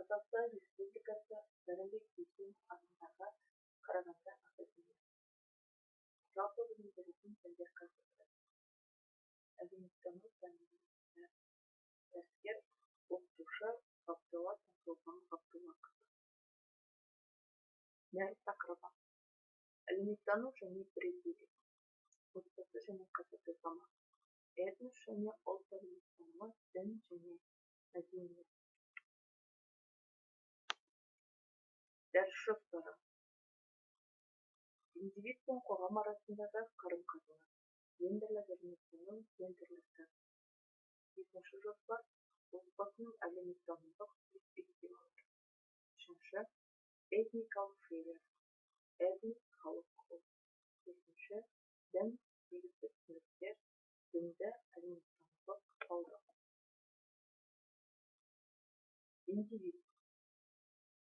Қазақстан Республикасы Рымбек Бейсенов атындағы Қарағанды академиялық жалпы білім беретін пәндер кафедрасы, әлеуметтану пәнінің мұғалімі, дәріскер оқытушы Ғабдолла Таңсолпан Ғабдоллақызы. Дәріс тақырыбы: әлеуметтану және бірегейлік, отбасы және қазіргі заман, этнос және ұлт әлеуметтануы, дін және мәдениет. Дәріс жоспары: Индивид пен қоғам арасындағы қарым қатынас, гендерлік әлеуметтану, гендерлік тәртіп. Екінші жоспар: отбасының әлеуметтанулық перспективалары. Үшінші, этникалық жүйелер, этнос, халық, ұлт. Төртінші, дін, негізгі түсініктер, дінді әлеуметтанулық талдау. Индивид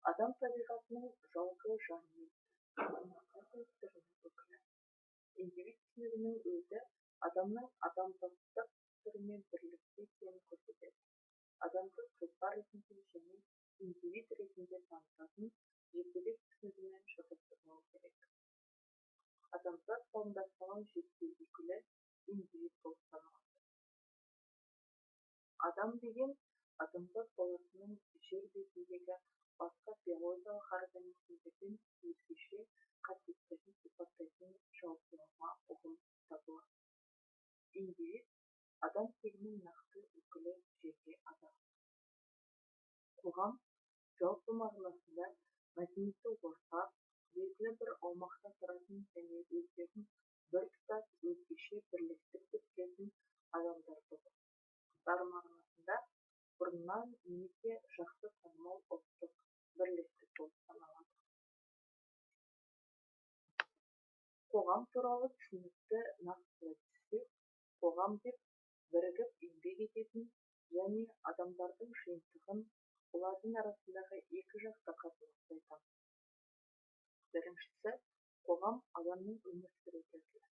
адам табиғатының жалқы жан иесі, оның қандай түрінің өкілі. Индивид түсінігінің өзі адамның адамзаттық түрімен бірлікте екенін көрсетеді. Адамды тұлға ретінде және индивид ретінде танытатын жекелік түсінігімен шатастырмау керек. Адамзат қауымдастығының жеке өкілі индивид болып саналады. Адам деген адамзат баласының жер бетіндегі басқа биологиялық организмдерден өзгеше қасиеттерін сипаттайтын жалпылама ұғым болып табылады. Индивид адам тегінің нақты өкілі, жеке адам. Қоғам жалпы мағынасында мәдениетті орта, белгілі бір аумақта тұратын және өздерін біртұтас өзгеше бірлестік деп білетін адамдар тобы. Тар мағынасында бұрыннан немесе жақсы танымал ұлттық бірлестік болып саналады. Қоғам туралы түсінікті нақтылай түссек, қоғам деп бірігіп еңбек ететін және адамдардың жиынтығын, олардың арасындағы екі жақты қатынасты айтамыз. Біріншісі, қоғам адамның өмір сүру тәсілі.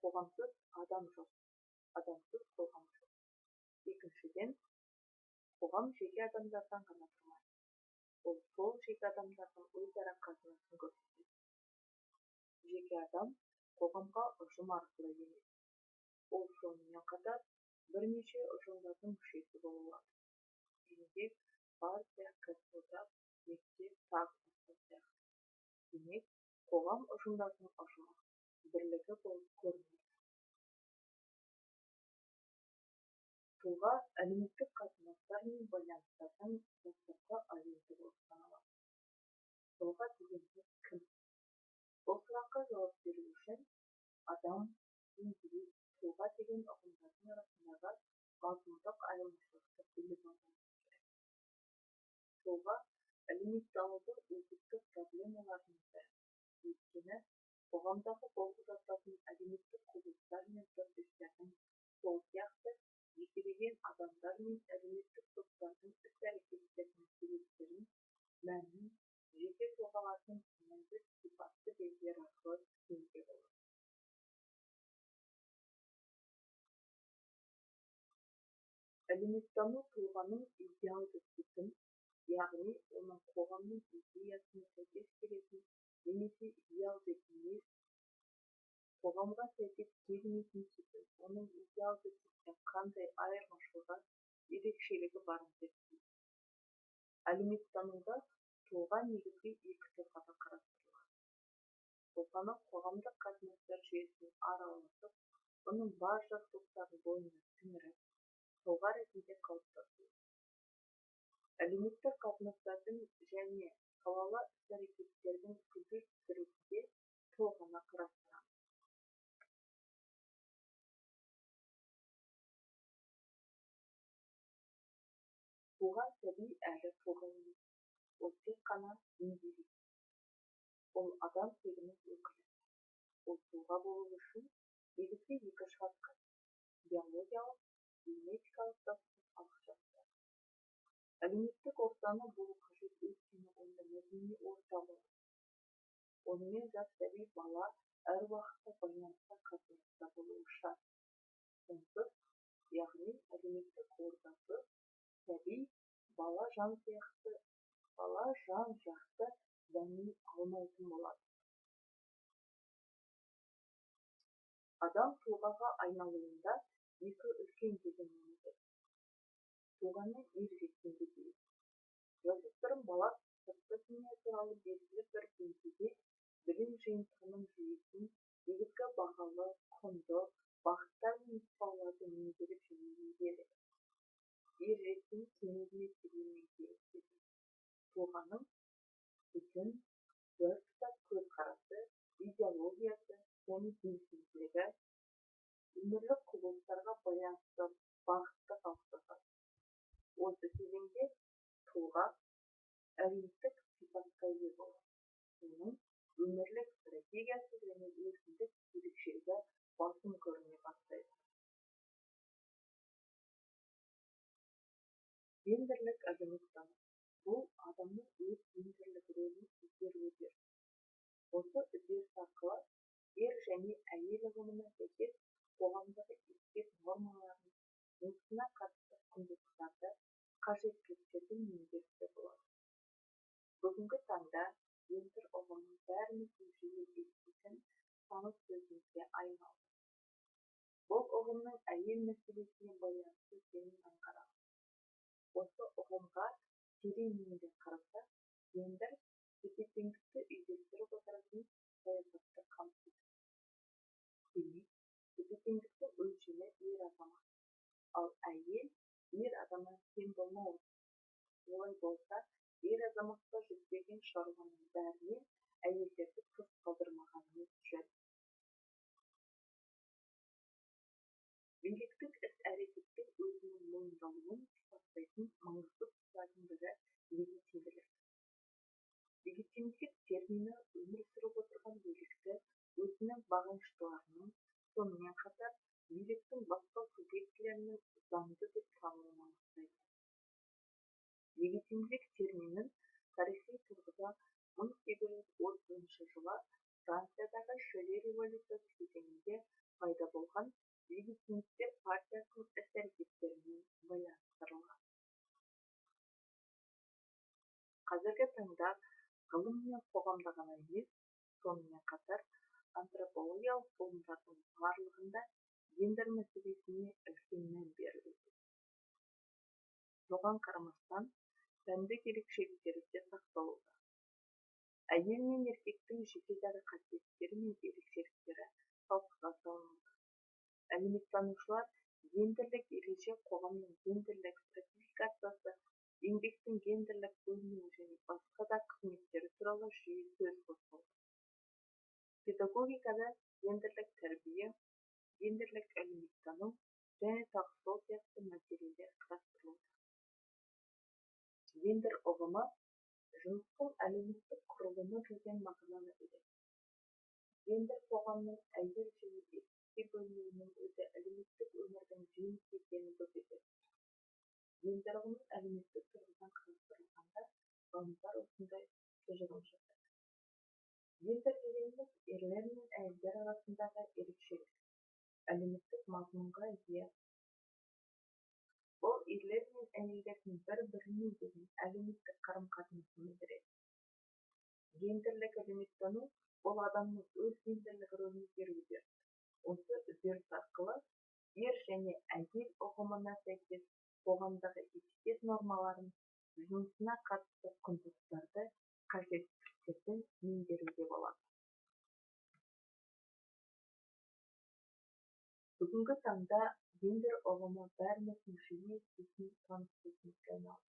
Қоғамсыз адам жоқ, адамсыз қоғам жоқ. Екіншіден, қоғам жеке адамдардан ғана тұрмайды. Ол сол жеке адамдардың өзара қатынасын көрсетеді. Жеке адам қоғамға ұжым арқылы енеді. Ол сонымен қатар бірнеше ұжымдардың мүшесі бола алады. Еңбек, партия, кәсіподақ, мектеп тағы басқа сияқты. Демек, қоғам ұжымдардың ұжымы, бірлігі болып көрінеді. Тұлға әлеуметтік қатынастар мен байланыстардың бастапқы агенті болып саналады. Тұлға дегеніміз кім? Бұл сұраққа жауап беру үшін адам, индивид, тұлға деген ұғымдардың арасындағы мазмұндық айырмашылықты біліп алуымыз керек. Тұлға әлеуметтанудың өзекті проблемаларының бірі. Өйткені қоғамдағы болып жататын әлеуметтік құбылыстар мен процестердің, сол сияқты жекелеген адамдар мен әлеуметтік топтардың іс әрекеттерінің себептерін, мәнін жеке тұлғалардың мінезді сипатты белгілері арқылы түсінуге болады. Әлеуметтану тұлғаның идеалды типін, яғни оның қоғамның идеясына сәйкес келетін немесе идеалды емес, қоғамға сәйкес келмейтін типін, оның идеалды типтен қандай айырмашылығы, ерекшелігі барын зерттейді. Әлеуметтануда тұлға негізгі екі тұрғыда қарастырылады. Тұлғаны қоғамдық қатынастар жүйесіне араласып, оның бар жақсылықтарын бойына сіңіріп, тұлға ретінде қалыптасуы. Әлеуметтік қатынастардың және салалы іс әрекеттердің субъектісі ретінде тұлғаны қарастырамыз. Туған сәби әлі тұлға емес, ол тек қана индивид. Ол адам тегінің өкілі. Ол тұлға болуы үшін негізгі екі шарт қажет, биологиялық, генетикалық заттық алғышарттар. Әлеуметтік ортаны болу қажет, өйткені онда мәдени орта болады. Онымен жас сәби бала әр уақытта байланыста, қатынаста болуы шарт. Онсыз, яғни әлеуметтік ортасыз сәби бала жан сияқты Бала жан-жақты дами алмайтын болады. Адам тұлғаға айналуында екі үлкен кезеңнен өтеді. Туғаннан ер жеткенге дейін. Жасөспірім бала сыртқы дүние туралы белгілі бір деңгейде білім жиынтығының жүйесін, негізгі бағалы, құнды бағыттар мен нұсқауларды меңгеріп және игереді. Ер жеткен кемеліне келгеннен кейінгі кезең. Тұлғаның бүтін, біртұтас көзқарасы, идеологиясы және белсенділігі, өмірлік құбылыстарға байланысты бағыты қалыптасады. Осы кезеңде тұлға әлеуметтік сипатқа ие болады. Оның өмірлік стратегиясы және өзіндік ерекшелігі басым көріне бастайды. Гендерлік әлеуметтану бұл адамның өз гендерлік рөлін игеру үдерісі. Осы үдеріс арқылы ер және әйел ұғымына сәйкес қоғамдағы этикет нормаларын, жынысына қатысты құндылықтарды, қажеттіліктерді меңгеруге болады. Бүгінгі таңда гендер ұғымы бәріміздің жиі еститін таныс сөзімізге айналды. Бұл ұғымның әйел мәселесіне байланысты екенін аңғарамыз. Осы ұғымға терең үңіле қарасақ, гендер тепе-теңдікті үйлестіріп отыратын саясатты қамтиды. Демек, тепе-теңдіктің өлшемі ер азамат, ал әйел ер адамнан кем болмауы тиіс. Олай болса, ер азаматқа жүктелген шаруаның бәрінен әйелдерді тыс қалдырмағанымыз жөн. Биліктік іс-әрекеттің өзінің мойындалуын сипаттайтын маңызды тұстардың бірі легитимділік. Легитимділік термині өмір сүріп отырған билікті өзінің бағыныштыларының, сонымен қатар биліктің басқа субъектілерінің заңды деп тануын анықтайды. Легитимділік терминін тарихи тұрғыда 1830 жылы Франциядағы Шілде революциясы кезеңінде пайда болған легитимистер партиясының іс-әрекеттерімен байланыстырылған. Қазіргі таңда ғылым мен қоғамда ғана емес, сонымен қатар антропологиялық ғылымдардың барлығында гендер мәселесіне үлкен мән берілуде. Соған қарамастан пәндік ерекшеліктері де сақталуда. Әйел мен еркектің жеке дара қасиеттері мен ерекшеліктері талқыға салынуда. Әлеуметтанушылар гендерлік ереже қоғамның гендерлік стратификациясы, еңбектің гендерлік бөлінуі және басқа да қызметтері туралы жиі сөз қозғауда. Педагогикада гендерлік тәрбие, гендерлік әлеуметтану және тағы сол сияқты мәселелер қарастырылуда. Гендер ұғымы жыныстың әлеуметтік құрылымы деген мағынаны береді. Гендер қоғамның әйел және еркекке бөлінуінің өзі әлеуметтік өмірдің жемісі екенін көрсетеді. Гендер ұғымын әлеуметтік тұрғыдан қарастырылғанда ғалымдар осындай тұжырым жасады. Гендер дегеніміз ерлер мен әйелдер арасындағы ерекшелік, әлеуметтік мазмұнға ие. Бұл ерлер мен әйелдердің бір-біріне деген әлеуметтік қарым-қатынасын білдіреді. Гендерлік әлеуметтану бұл адамның өз гендерлік рөлін игеру үдерісі. Осы үдеріс арқылы ер және әйел ұғымына сәйкес қоғамдағы этикет нормаларын, жынысына қатысты құндылықтарды, қажеттіліктерді меңгеруге болады. Бүгінгі таңда гендер ұғымы бәріміздің жиі еститін таныс сөзімізге айналды.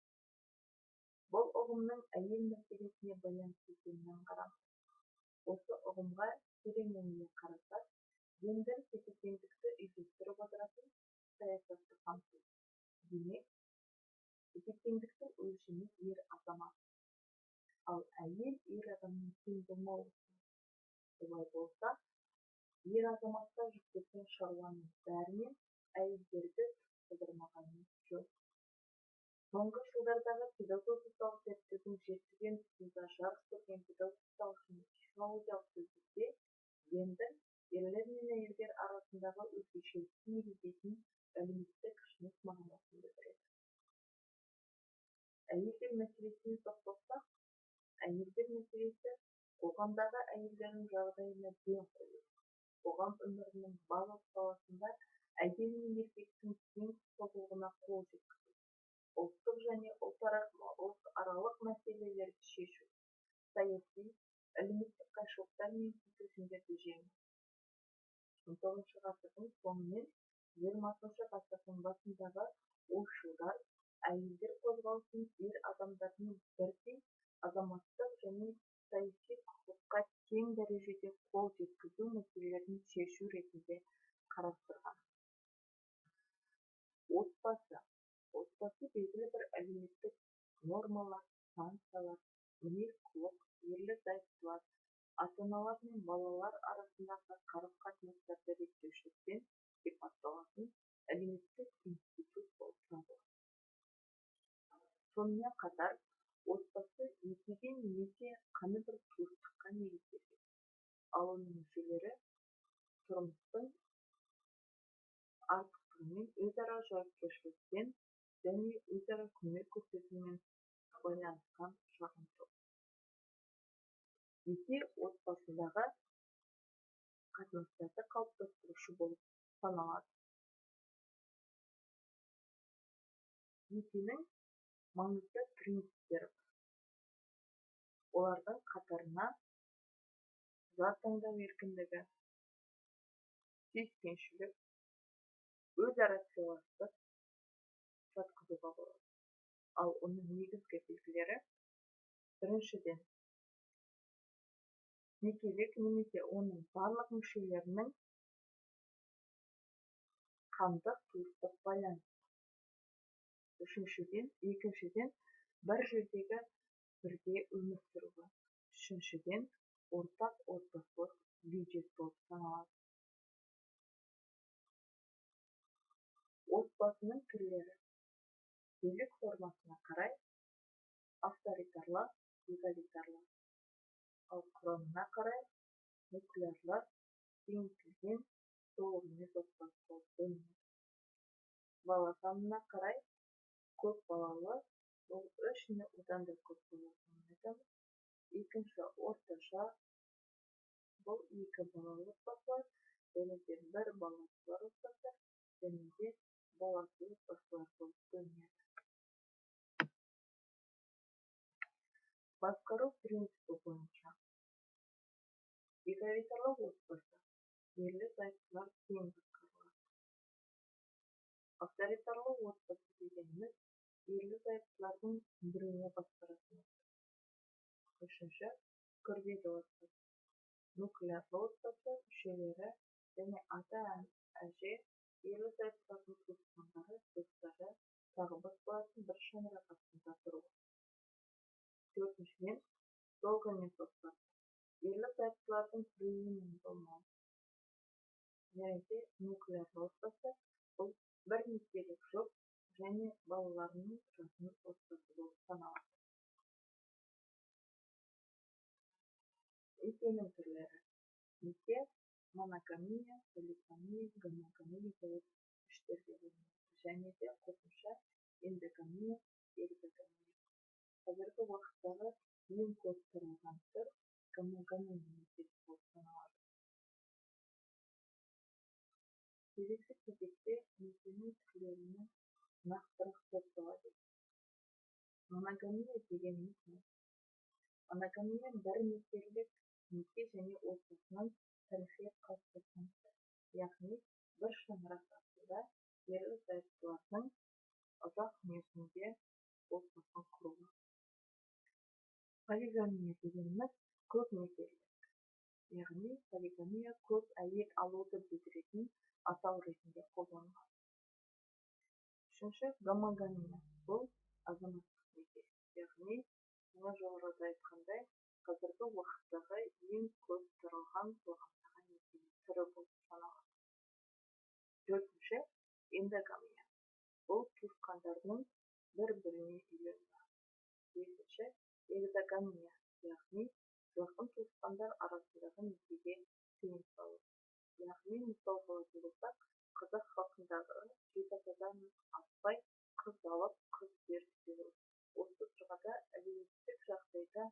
Бұл ұғымның әйел мәселесіне байланысты екенін аңғарамыз. Осы ұғымға терең үңіле қарасақ, гендер тепе-теңдікті үйлестіріп отыратын саясатты қамтиды. Демек, тепе-теңдіктің өлшемі ер азамат, ал әйел ер адамнан кем болмауы тиіс. Олай болса, ер азаматқа жүктелген шаруаның бәрінен әйелдерді тыс қалдырмағанымыз жөн. Соңғы жылдардағы педагогикалық зерттеудің жетілген тұсында жарық көрген педагогикалық және психологиялық сөздікте гендер ерлер мен әйелдер арасындағы өзгешелікті негіздейтін әлеуметтік жыныс мағынасын білдіреді. Әйелдер мәселесіне тоқталсақ, әйелдер мәселесі қоғамдағы әйелдердің жағдайына ден қою, қоғам өмірінің барлық саласында әйел мен еркектің тең құқылығына қол жеткізу, ұлттық және ұлтаралық мәселелерді шешу, саяси, әлеуметтік қайшылықтар мен кикілжіңдерді жеңу. 19 ғасырдың соңы мен 20 ғасырдың басындағы ойшылдар әйелдер қозғалысын ер адамдармен бірдей азаматтық және саяси құқыққа тең дәрежеде қол жеткізу мәселелерін шешу ретінде қарастырған. Отбасы. Отбасы белгілі бір әлеуметтік нормалар, санкциялар, мінез құлық, ерлі зайыптылар, ата аналар мен балалар арасындағы қарым қатынастарды реттеушілікпен сипатталатын әлеуметтік институт болып табылады. Сонымен қатар отбасы некеге немесе қаны бір туыстыққа негізделген, ал оның мүшелері тұрмыстың артықтығымен, өзара жауапкершілікпен және өзара көмек көрсетумен байланысқан шағын топ. Неке отбасындағы қатынастарды қалыптастырушы болып саналады. Некенің маңызды принциптері бар. Олардың қатарына жар таңдау еркіндігі, сүйіспеншілік, өзара сыйластық жатқызуға болады. Ал оның негізгі белгілері: біріншіден, некелік немесе оның барлық мүшелерінің қандық туыстық байланысы. Үшіншіден, екіншіден, бір жердегі бірге өмір сүруі. Үшіншіден, ортақ отбасылық бюджет болып саналады. Отбасының түрлері билік формасына қарай авторитарлы, эгалитарлы, ал құрамына қарай нуклеарлы, кеңейтілген, толық емес отбасы болып бөлінеді. Бала санына қарай көп балалы, бұл үш не одан да көп бала санын айтамыз. Екінші орташа, бұл екі балалы отбасылар және де бір баласы бар отбасы және де баласыз отбасылар болып бөлінеді. Басқару принципі бойынша эгалитарлы отбасы ерлі зайыптылар тең басқарылады. Авторитарлы отбасы дегеніміз ерлі зайыптылардың біреуі басқаратын отбасы. Үшінші күрделі отбасы. Нуклеарлы отбасы мүшелері және ата әже, ерлі зайыптылардың туысқандары, достары, тағы басқалардың бір шаңырақ астында тұруы. Төртіншіден, толық емес отбасы. Ерлі зайыптылардың біреуінің болмауы. Және де нуклеарлы отбасы, бұл бір некелік жұп және балаларының тұратын отбасы болып саналады. Некенің түрлері. Неке моногамия, полигамия, гомогамия болып үш түрге бөлінеді. Және де қосымша эндогамия, экзогамия. Қазіргі уақыттағы ең көп таралған түр гомогамия некесі болып саналады. Келесі кезекте некенің түрлеріне нақтырақ тоқтала кетсек. Моногамия дегеніміз не? Моногамия бір некелік неке және отбасының тарихи қалыптасқан түрі, яғни бір шаңырақ астында ерлі зайыптылардың ұзақ мерзімге отбасын құруы. Полигамия дегеніміз көп некелілік, яғни полигамия көп әйел алуды білдіретін атау ретінде қолданылады. Үшінші гомогамия, бұл азаматтық неке, яғни жаңа жоғарыда айтқандай қазіргі уақыттағы ең көп таралған қоғамдағы некенің түрі болып саналады. Төртінші эндогамия, бұл туысқандарының бір біріне үйленуі. Бесінші экзогамия, яғни жақын туысқандар арасындағы некеге тыйым салу. Яғни мысалға алатын болсақ, қазақ халқындағы жеті атадан аспай қыз алып, қыз беріспеуі. Осы басқа да әлеуметтік жағдайда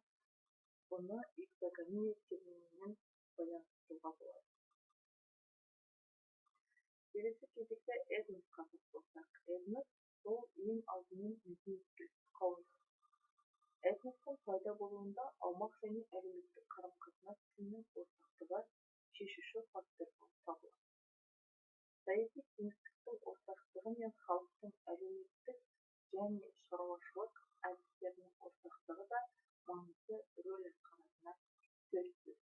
бұны экзогамия терминімен байланыстыруға болады. Келесі кезекте этносқа тоқталсақ, этнос ол ең алдымен мәдениеттілік қауымдастық. Этностың пайда болуында аумақ және әлеуметтік қарым-қатынас тілінің ортақтығы шешуші фактор болып табылады. Саяси кеңістіктің ортақтығы мен халықтың әлеуметтік және шаруашылық әдістерінің ортақтығы да маңызды рөл атқаратыны сөзсіз.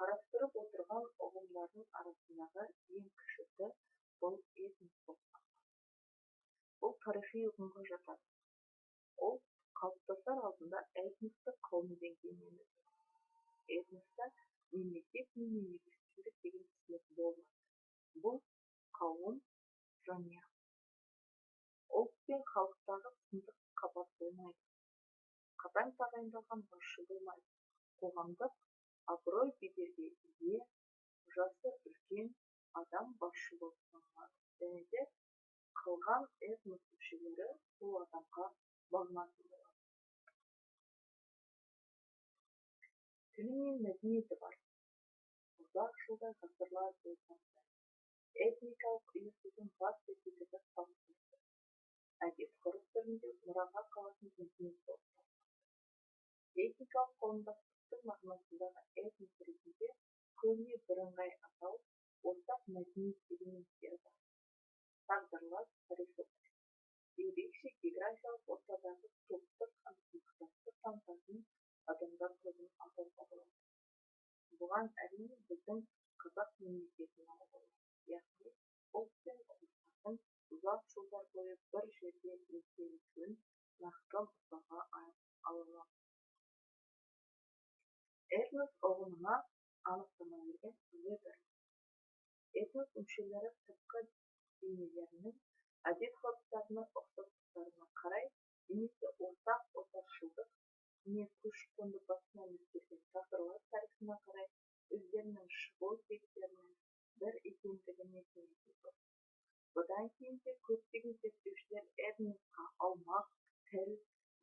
Қарастырып отырған ұғымдардың арасындағы ең кішісі бұл этнос болып табылады. Бұл тарихи ұғымға жатады. Ұлт қалыптасар алдында этносты қауым деңгейінен өтеді. Этноста мемлекет не мемлекетшілдік деген түсінік болмайды. Бұл қауым, жанұя. Ұлт пен халықтағы сындық қабат болмайды. Қатаң тағайындалған басшы болмайды. Қоғамдық абырой беделге ие, жасы үлкен адам басшы болып саналады және де қалған этнос мүшелері сол адамға бағынатын болады. Тілі мен мәдениеті бар. Ұзақ жылдар ғасырлар бойы дамыды. Этникалық ұйысудың басты тетігі салт-дәстүр, әдет-ғұрып түрінде мұраға қалатын мәдениет болып табылады. Этникалық қауымдастықтың мағынасындағы этнос ретінде көбіне бірыңғай атау, ортақ мәдениет дегеннен сияды. Тағдырлас тарихы бар. Ерекше географиялық ортадағы топтық ынтымақтастық танытатын адамдар тобын атауға болады. Бұған әрине біздің қазақ мемлекетін алуға болады. Яғни ұлт пен ұлыстардың ұзақ жылдар бойы бір жерде мекен етуін нақты мысалға ала аламыз. Этнос ұғымына анықтама берген Вебер этнос мүшелері сыртқы бейнелерінің, әдет-ғұрыптарының ұқсастықтарына қарай немесе ортақ отаршылдық не көші-қонды басынан өткерген тағдырлас тарихына қарай өздерінің шығу тектерінің бір екендігіне сенетін топ. Бұдан кейін де көптеген зерттеушілер этносқа аумақ, тіл,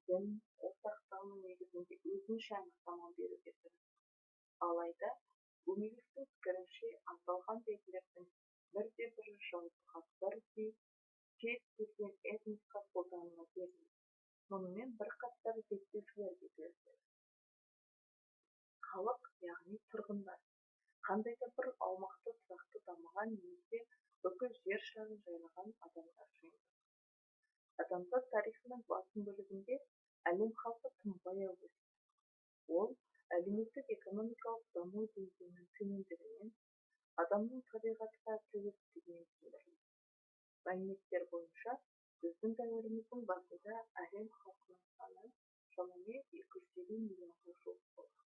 дін ортақтығының негізінде өзінше анықтама беруге тырысты. Алайда Гумилевтің пікірінше аталған белгілердің бірде-бірі жалпыға бірдей кез келген этносқа қолданыла бермейді. Мұнымен бірқатар зерттеушілер де келіседі. Халық, яғни тұрғындар. Қандай да бір аумақта тұрақты дамыған немесе бүкіл жер шарын жайлаған адамдар жиынтығы. Адамзат тарихының басым бөлігінде әлем халқы тым баяу өсті. Ол әлеуметтік экономикалық даму деңгейінің төмендігінен, адамның табиғатқа тәуелділігімен түсіндіріледі. Мәліметтер бойынша біздің дәуіріміздің басында әлем халқының саны шамамен 250 миллионға жуық болған.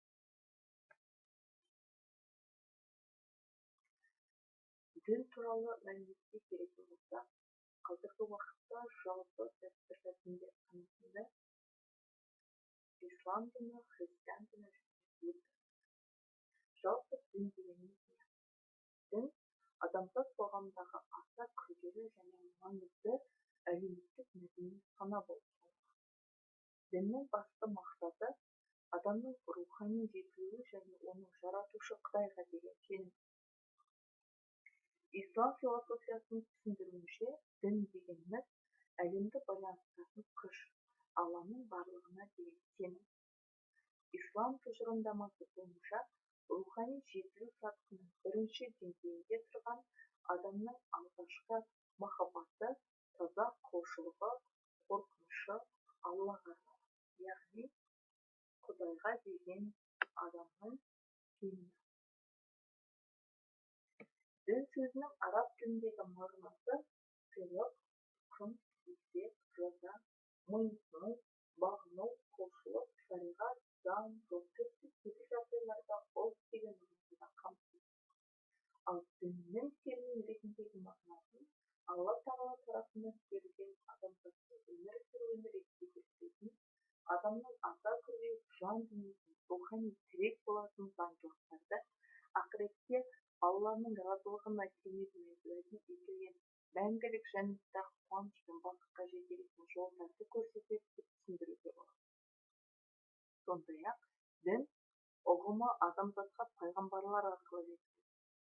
Дін туралы мәліметке келетін болсақ, қазіргі уақытта жалпы дәстүрлі діндер санатында ислам діні, христиан діні және будда діні. Жалпы дін дегеніміз не? Дін адамзат қоғамындағы аса күрделі және маңызды әлеуметтік мәдени сана болып саналады. Діннің басты мақсаты адамның рухани жетілуі және оның жаратушы Құдайға деген сенімі. Ислам философиясының түсіндіруінше, дін дегеніміз әлемді байланыстыратын күш, Алланың барлығына деген сенім. Ислам тұжырымдамасы бойынша рухани жетілу сатысының бірінші деңгейінде тұрған адамның алғашқы махаббаты, таза құлшылығы, қорқынышы Аллаға арналады, яғни Құдайға деген адамның сенімі. Дін сөзінің араб тіліндегі мағынасы сыйлық, үкім, есеп, жаза, мойынсыну, бағыну, құлшылық, шариғат, заң, жол, тіпті кейбір жағдайларда ұлт деген мағынаны да қамтиды. Ал діннің термин ретіндегі мағынасын Алла тағала тарапынан берілген адамзаттың өмір сүруін ретке келтіретін, адамның аса күрделі жан дүниесіне рухани тірек болатын заңдылықтарды, ақыретте Алланың разылығына кенелумен уәде етілген Мәңгілік жәннаттағы қуаныш пен бақытқа жетелейтін жолдарды көрсетеді деп түсіндіруге болады. Сондай-ақ дін ұғымы адамзатқа пайғамбарлар арқылы жеткізілді,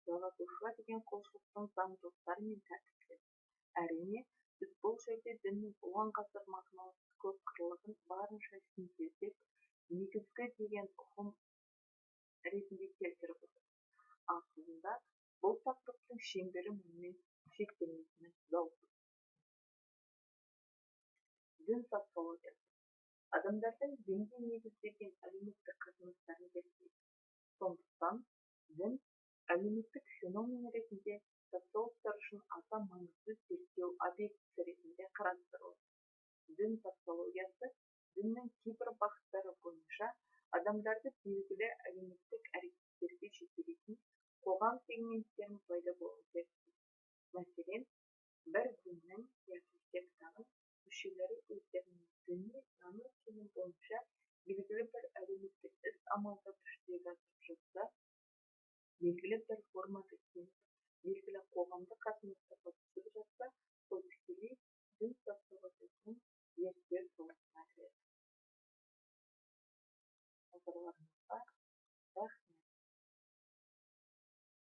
Жаратушыға деген құлшылықтың заңдылықтары мен тәртіптері. Әрине, біз бұл жерде діннің ұлан-ғасыр мағыналас көпқырлылығын барынша синтездеп, негізгі деген ұғым ретінде келтіріп отырмыз. Асылында бұл тақырыптың шеңбері мұнымен шектелмейтіні даусыз. Дін социологиясы адамдардың дінге негізделген әлеуметтік қатынастарын зерттейді. Сондықтан дін әлеуметтік феномен ретінде социологтар үшін аса маңызды зерттеу объектісі ретінде қарастырылады. Дін социологиясы діннің кейбір бағыттары бойынша адамдарды белгілі әлеуметтік әрекеттерге жетелейтін қоғам сегменттерінің пайда болуын зерттейді. Мәселен, бір діннің яки сектаның мүшелері өздерінің діни наным-сенімі бойынша белгілі бір әлеуметтік іс-амалдарды жүзеге асырып жатса, белгілі бір формада киініп, белгілі қоғамдық қатынастарға түсіп жатса, бұл тікелей дін социологиясының зерттеу саласына кіреді. Назарларыңызға рахмет!